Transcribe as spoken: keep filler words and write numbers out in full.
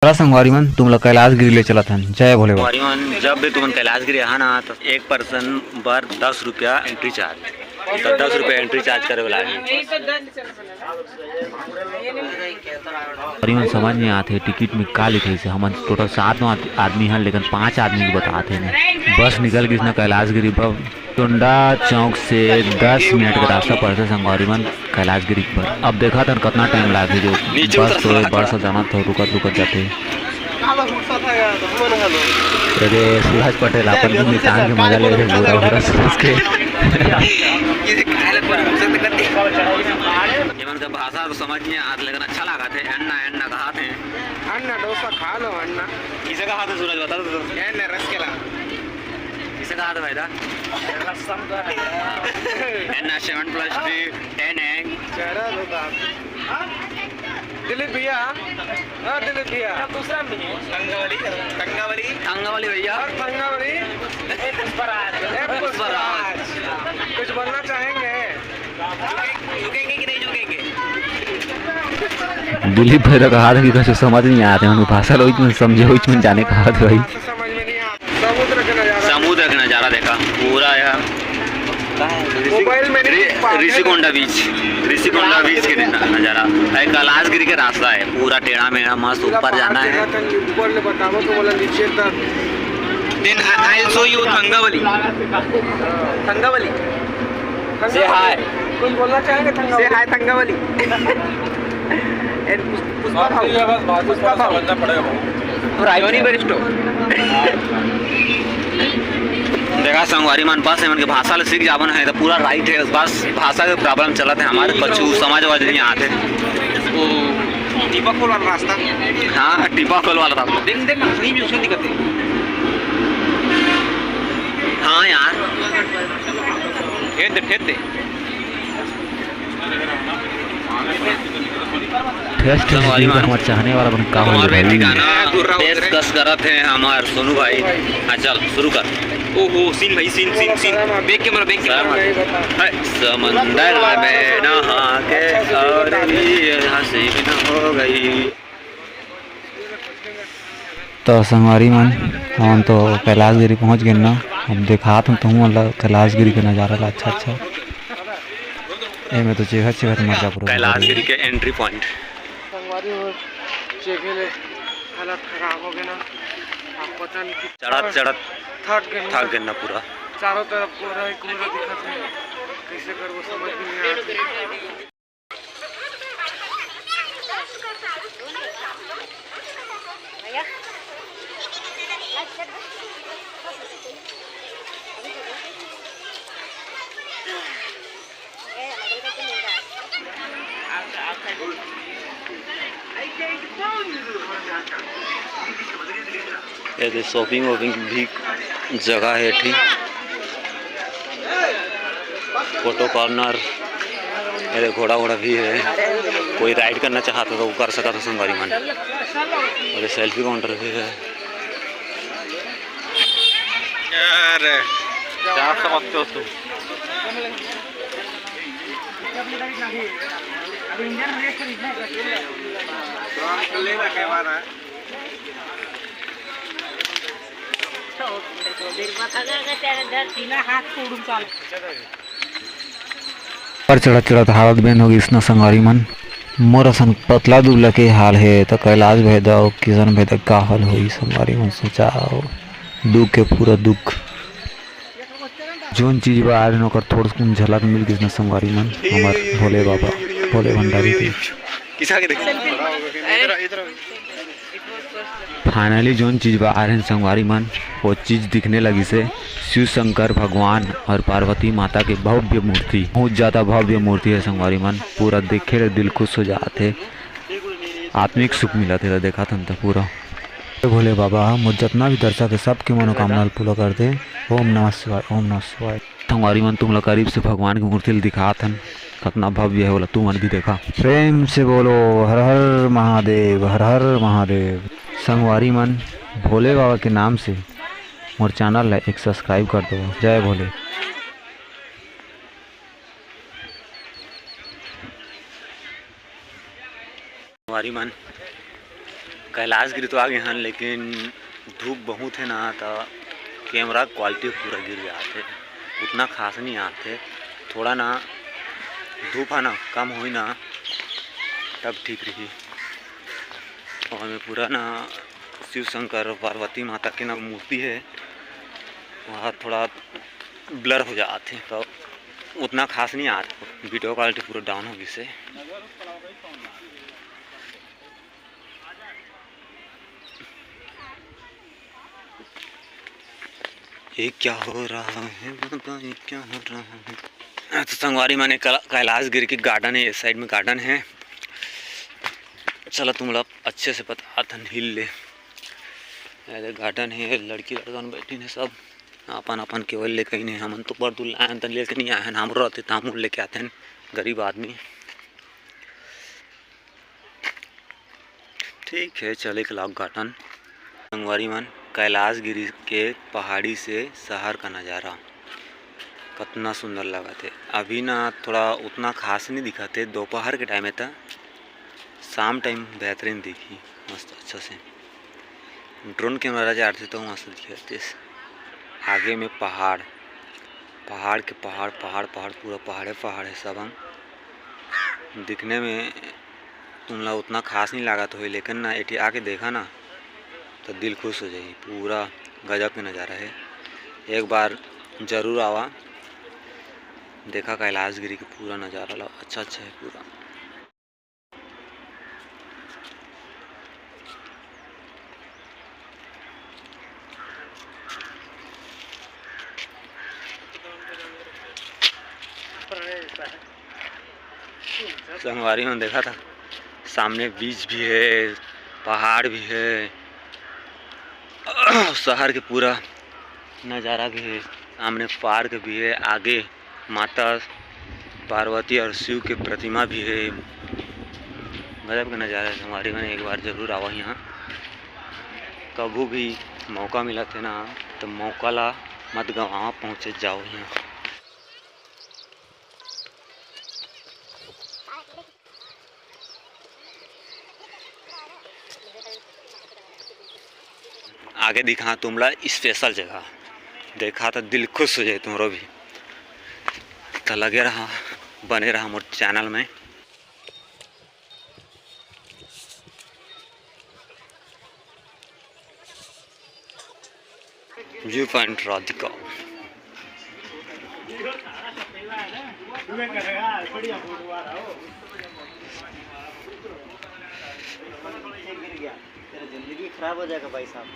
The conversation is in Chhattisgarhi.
चला संगवारी मन, तुम लोग कैलाशगिरी ले चलत हन। जय भोले बाबा। संगवारी मन, जब भी तुमन कैलाशगिरी आहा ना, तो एक पर्सन बर दस रुपया एंट्री चार्ज, तो दस रुपया एंट्री चार्ज करे वाला है। संगवारी मन, समझ नहीं आते टिकट में का लिखे से। हमन टोटल सात आद-, आदमी हन, लेकिन पांच आदमी के बतात हे ने। बस निकल गिस ना कैलाशगिरी। ब-, टोंडा चौक से दस मिनट के रास्ता पड़थे संगवारी मन कैलाशगिरी पर। अब देखा तन कितना टाइम लागे जो नीचे बस उतर तो सकता। बस जाना तो रुकत रुकत जाते। अरे सूरज पटेल अपन भी नितान के मजा ले रहे, पूरा पूरा सूरज के। ये मन का भाषा तो समझ नहीं आत, लेकिन अच्छा लगा थे। अन्ना, अन्ना कहा थे। अन्ना डोसा खा लो, अन्ना। किसे कहा था सूरज, बता दो तो। अन्ना रसगुल्ला। किसे कहा था भाई दा? रसम का। अन्ना सेवन प्लस थ्री, टेन है। चढ़ा दो तो आप। दिलीप भैया, हाँ, दिलीप भैया। दूसरा भी है। तंगावली, तंगावली। तंगावली भैया। और तंगावली। ए, पुष्पराज। ए, पुष्पराज। कुछ बोलना चाहेंगे? झुकेंगे, झुकेंगे कि नहीं झुकेंगे? दिलीप भाई तो कहा था कि कुछ समझ नहीं आते, उनकी भाषा ला उच मन समझे, उच मन जाने कहा था भाई। समझ में नहीं आता। समुद्र के नजारा। समुद्र के नजारा देखा पूरा यार। मोबाइल में नहीं रि-, पाता। ऋषिकोंडा बीच, ऋषिकोंडा बीच के न-, नजारा है। कैलाशगिरी के रास्ता है, पूरा टेढ़ा मेढ़ा, मस्त पूरा ऊपर जाना है। पहाड़ देखा था, ऊपर ले बताओ तो बोला नीचे तक। Then I, I'll show you Thangavali। Thangavali। Say hi। कुछ बोलना चाहेंगे थंगावली? Say hi थंगावली। And पुष्पा भाऊ। बस बात पुष्पा भाऊ। समझना पड़ेगा भाऊ। राइट। Johnny Bairstow. देखा संगवारी मन, बस एमन के भाषा ले सीख जावन है तो पूरा राइट है। बस भाषा के प्रॉब्लम चलत है, हमारे कछु समझ वमझ नहीं आते। वो टीपा खोल वाला रास्ता। हाँ, टीपा खोल वाला रास्ता। देख, देख ना, सही में उसमें दिक्कत है। हाँ यार। फेंक दे, फेंक दे। ठेस ठेस संगवारी दिल मन, का हमार चाहने वाला मन का होई हमार भाई। ठिकाना पेशकश करत है हमार सोनू भाई। हाँ, चल शुरू कर। ओहो, सीन भाई, scene, scene, scene. Back camera, back camera. है, समंदर में नहा के और ये हसीन हो गई। तो संगवारी मन, हमन तो कैलाशगिरी पहुंच गेन ना। अब देखात हूं तुमन ला कैलाशगिरी के नजारा ला अच्छा अच्छा। एमे तो चेखत चेखत मर जा पूरा। कैलाशगिरी के एंट्री पॉइंट। संगवारी हो, चेखे ले हालत खराब हो गए ना। आप पता नहीं कि चढ़त चढ़त थक गए ना। थक गए ना पूरा। चारों तरफ कोहरा ही कोहरा दिखत है, कैसे करबो समझ में नहीं आ रहा। ये दे शॉपिंग वॉपिंग भी जगह है ठीक। फोटो कॉर्नर, ये दे घोड़ा वोड़ा भी है, कोई राइड करना चाहता तो वो कर सकता था संगवारी मन। और ये सेल्फी काउंटर भी है। अरे, क्या समझते हो तुम? पर चढ़त चढ़त हालत बेन हो गई इसना संगवारी मन। मोर असन पतला दुबला के हाल हे, त कैलाश भाई दा अउ किशन भाई दा का हाल होई संगवारी मन, सोचाओ। दुख के पूरा दुख। जोन चीज बर आए रहेन, ओकर थोड़कुन झलक मिल गिस ना संगवारी मन, हमर भोले बाबा, भोले भंडारी के। किसा के देख? फाइनली जोन चीज बर आए रहेन संगवारी मन, वो चीज दिखने लगिस हे। शिव शंकर भगवान और पार्वती माता के भव्य मूर्ति, बहुत ज्यादा भव्य मूर्ति हे संगवारी मन, पूरा देखे ले दिल खुश हो जात हे। आत्मिक सुख मिलत हे, देखत हन त पूरा। भोले बाबा ह मोर जतना भी दर्शक हे, सबके मनोकामना ल पूरा कर दे। ओम नमः शिवाय, ओम नमः शिवाय। संगवारी मन, तुम ला करीब से भगवान के मूर्ति ल दिखात हन, कतना भव्य हे, ओला तुमन भी देखा। प्रेम से बोलो, हर हर महादेव, हर हर महादेव। संगवारी मन, भोले बाबा के नाम से मोर चैनल ला एक सब्सक्राइब कर दो। जय भोले। संगवारी मन, कैलाश गिरी तो आ गे हन, लेकिन धूप बहुत हे ना, त कैमरा क्वालिटी पूरा गिर जात हे, उतना खास नहीं आत हे। थोड़ा ना धूप है ना कम होई ना, तब ठीक रही। और में पूरा ना शिव शंकर पार्वती माता के ना मूर्ति है, वहाँ थोड़ा ब्लर हो जात हे, तो उतना खास नहीं आत, वीडियो क्वालिटी पूरा डाउन हो गई से। ये क्या हो रहा है बाबा, ये क्या हो रहा है? हाँ, तो संगवारी माने कला-, कैलाश गिरी के गार्डन है, इस साइड में गार्डन है। चला तुम लोग अच्छे से बता थन हिल ले। अरे गार्डन है, लड़की लड़का मन बैठे हैं सब, अपन अपन केवल लेके ही नहीं, हमन तो बड़ दूर लाए हन, तन लेके नहीं आए हैं, हमरो रहते तो हम लेके आते हैं, गरीब आदमी। ठीक है, चले के लाग गाटन। संगवारी मन, कैलाश गिरी के पहाड़ी से शहर का नज़ारा कतना सुंदर लगत हे। अभी ना थोड़ा उतना खास नहीं दिखत हे, दोपहर के टाइम हे, त शाम टाइम बेहतरीन दिखी, मस्त अच्छा से। ड्रोन कैमरा जाते तो मस्त दिखत हे। आगे में पहाड़, पहाड़ के पहाड़, पहाड़, पहाड़, पूरा पहाड़े पहाड़ है सब हम। दिखने में तुमला उतना खास नहीं लागत होही, लेकिन ना एठी आके देखा ना तो दिल खुश हो जाही। पूरा गजब के नज़ारा है, एक बार जरूर आवा, देखा कैलाश गिरी के पूरा नज़ारा ला, अच्छा अच्छा है पूरा। संगवारी मन देखा था, सामने बीच भी है, पहाड़ भी है, शहर के पूरा नज़ारा भी है। सामने पार्क भी है, आगे माता पार्वती और शिव के प्रतिमा भी है। गजब के नज़ारा है। संगवारी मन एक बार जरूर आवा यहाँ, कभू भी मौका मिलत हे ना, तो मौका ला मत गंवावा, पहुँचे जाओ यहाँ। आगे दिखा तुमला स्पेशल जगह, देखा तो दिल खुश हो जाए तुम्हरो भी। तो लगे रहा, बने रहा मोर चैनल में। View point Radhika. तेरा जिंदगी खराब हो जाएगा भाई साहब।